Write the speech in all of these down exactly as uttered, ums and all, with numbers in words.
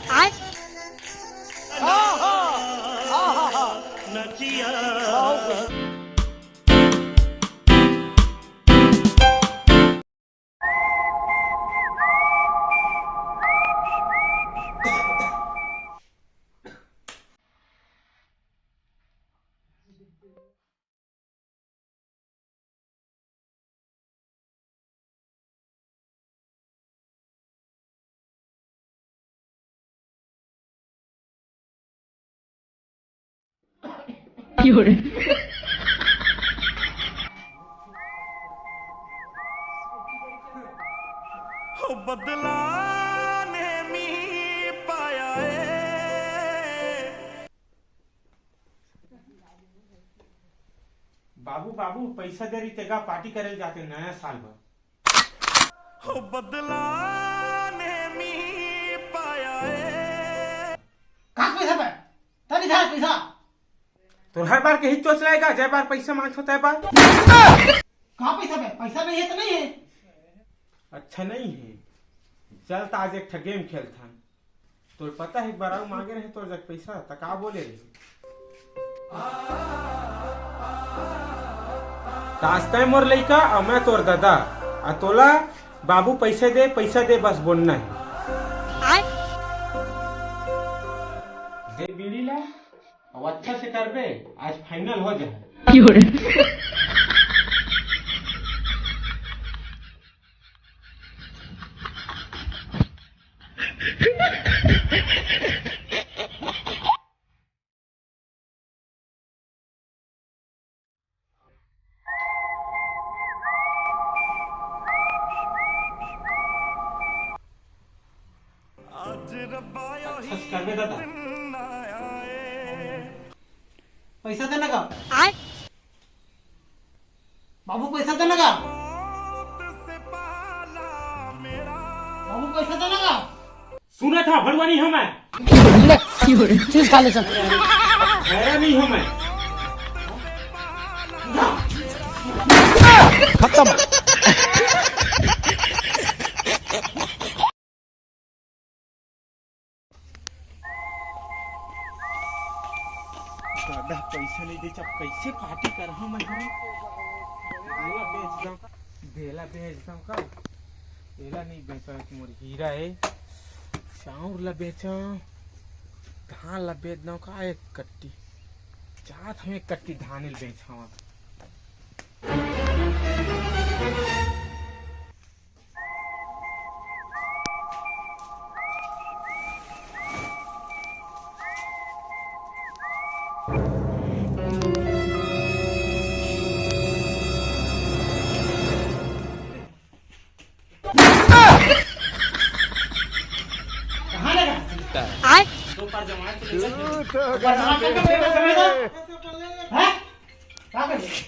आय। हो बदला ने मी पाया ए। बाबू, बाबू, पैसा दे रही तेगा, पार्टी करे जाते नया साल बर। हो बदला ने मी पाया ए। का पैसा बे? तनी धा पैसा। तोर हर बार के ही चोचलाएगा, जय बार पैसा मांगथो तय बार। का पैसा बे? पैसा नहीं है तो नहीं है। अच्छा नहीं है, चल त आज एक ठा गेम खेलथन। तोर पता है एक बार आऊ मांगे रहे तोर जग पैसा, त का बोले रहे? त आज तय मोर लइका अउ मैं तोर ददा, आ तोला बाबू पैसे दे, पैसा दे बस बोलना है। आय। दे बीड़ी ला, अब अच्छा से करबे, आज फाइनल हो जाए। आज रब्बा अच्छा से करबे दादा। पैसा देना का? आय। बाबू पैसा देना का? बाबू पैसा देना का? सुना था, भड़ुआ नहीं हूँ मैं। चीज खा ले चल। भैरा नहीं हूँ मैं। खत्म। दादा पैसा नहीं दे, अब कैसे पार्टी करहूं मैं? ढेला बेच दऊं, ढेला बेच दऊं का? एला नहीं बेचो, एक मोर हीरा है। चाउर ला बेचो, धान ला बेच दऊं का? एक कट्टी चाहत हूं, एक कट्टी धान ही बेच हूं। कहाँ लगा? आय। दो बार जमा के ले लो। ऊपर जमा करके दे दो, दे दो। हैं? क्या कर रहे?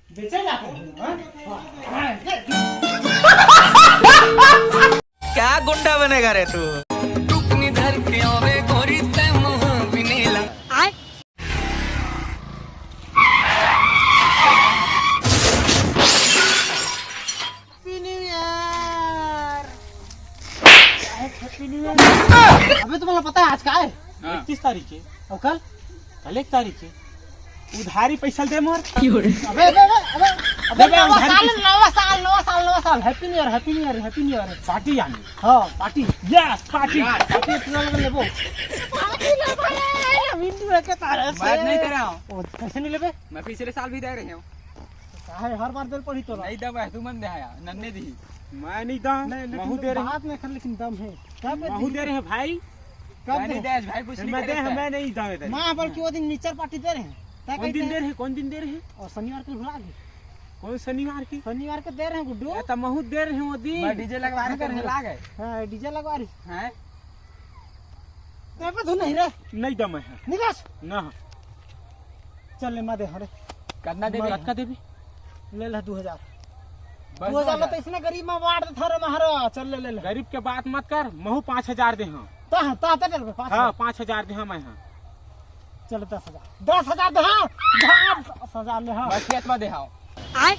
बेचे जाते हैं, हाँ? हाँ, ये क्या गुंडा बनेगा रे तू? टुकनी धर के आवे गोरी तै मुंह बिनेला। आय। Happy New Year। Happy New Year। अबे तुम्हें पता है आज का है? हाँ। इकतीस तारीख है। और कल? कल एक तारीख है। उधारी पैसा दे मोर। अबे, अबे, अबे, अबे, अबे, अबे, नवा उधारी साल, पैसा। नवा साल, नवा साल, नवा साल। Happy New Year, Happy New Year, Happy New Year। Party यानी। हाँ, पार्टी। Yes, party. यार, पार्टी इतना लोग लेबो। पार्टी लेबो रे, Happy New Year के तारे से। बात नहीं कर रहा हूँ। ओ, कैसे नहीं लेबे? मैं पिछले साल भी दे रहे हूँ। काहे हर बार देल पड़ी तोला? नहीं दबा है, तू मन दे आया, नन्ने दी। मैं नहीं दम, नहीं, लेकिन महू दे रहे। बात नहीं कर, लेकिन दम है। कब दे महू दी? दे रहे हैं भाई। कब मैं दे? नहीं दे आज भाई, कुछ नहीं मैं दे, करता। मैं नहीं दम इधर। माँ बोल के वो दिन मिक्सचर पार्टी दे रहे हैं। तय कौन दिन कहते दे रहे हैं? कौन दिन दे रहे हैं? और शनिवार को भुला गए। कौन शनिवार की? शनिवार को दे रहे हैं गुड्डू। या तो महू दे रहे हैं वो दिन। मैं डीजे लगवा रहे हाँ, थे, भुला गए। हाँ, डीजे लगवा रहे हैं। तय पे धुन नहीं रे। नहीं दम है। निकास। ना। चल ले, मैं दे, अरे। कितना देबे? कतका देबे? ले ला दू हजार। बस दू हजार दू हजार। में तो इसने गरीब में बांट दे थारे महाराज। चल ले, ले ले। गरीब के बात मत कर, महू पाँच हजार दे हाँ। ता, ता, ता, चल बे, पाँच हजार। हाँ, पाँच हजार दे हाँ मैं हाँ। चल दस हजार। दस हजार दे हाँ। हाँ, दस हजार ले हाँ। बस खेत में दे हाँ। आय।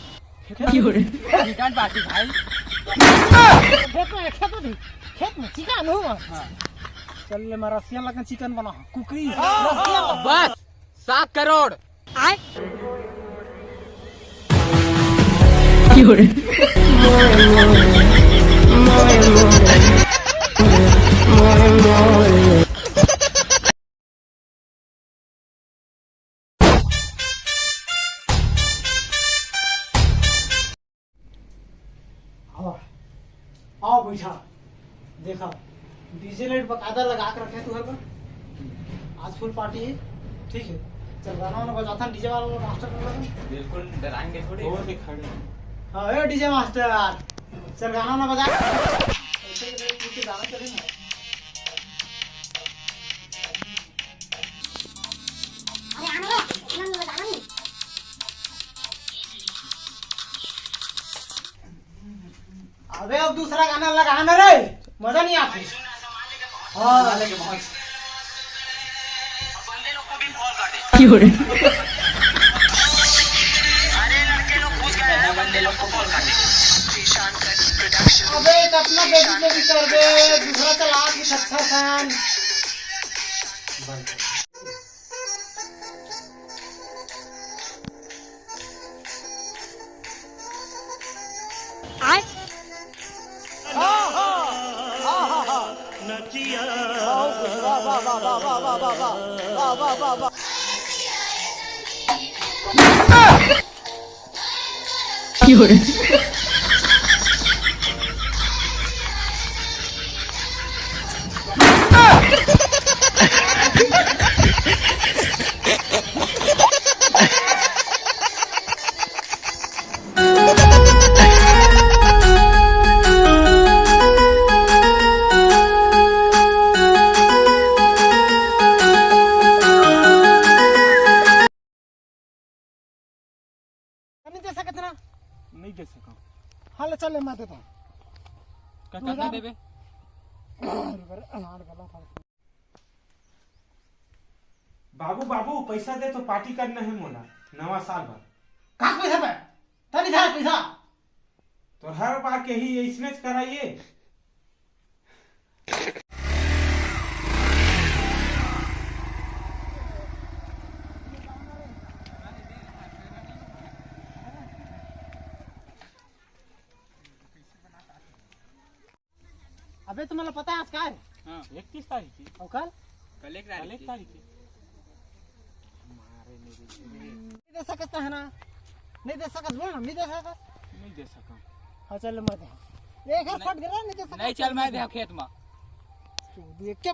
खेत में? चिकन पार्टी भाई। खेत में, खेत में दे। खेत में, चिकन हूँ। हाँ। चल ले, मैं रसिया लगन चिकन बना, कुकरी, रसिया। बस, सात करोड़। आओ, आओ बैठा। देखा, डीजे लाइट बकायदा लगा के रखे तू हर बार। आज फुल पार्टी है, ठीक है। चल, गाना वाना बजाता, डीजे वाला मास्टर कर लेता। बिल्कुल, डराएंगे थोड़ी। और भी खड़े हैं। हाँ, ए डीजे मास्टर, चल गाना वाना बजा। ऐसे करके पीछे गाना चलेगा। अरे आने रे, इतना नहीं बजाना नहीं। अबे अब दूसरा गाना लगा ना रे, मजा नहीं आती। हाँ। अबे कितना बेबी बेबी कर दे, दूसरा चला के अच्छा सन। नहीं दे सकत ना? नहीं दे सकंव। हाँ, ले चल, ले, मैं देता हूँ। का, तू कतना जा। देबे? अरे, अनार गला था। बाबू, बाबू, पैसा दे तो पार्टी करना है मोला, नवा साल बर। का पैसा बे? तनी था पैसा। तो हर बार के ही ऐसने च कराइए। अबे तुम्हाला पता है आज काय? हाँ। इकतीस तारीख की। और कल? कल एक कल तारीख एक की। तारीख की। मारे मेरे नहीं दे सकता है ना? नहीं दे सकत, बोल ना, नहीं दे सकत। नहीं दे सकंव। हाँ, चल, मैं दे। एक हर नहीं। फट गया, नहीं दे सकत। नहीं, चल, मैं दे खेत में। तू देख के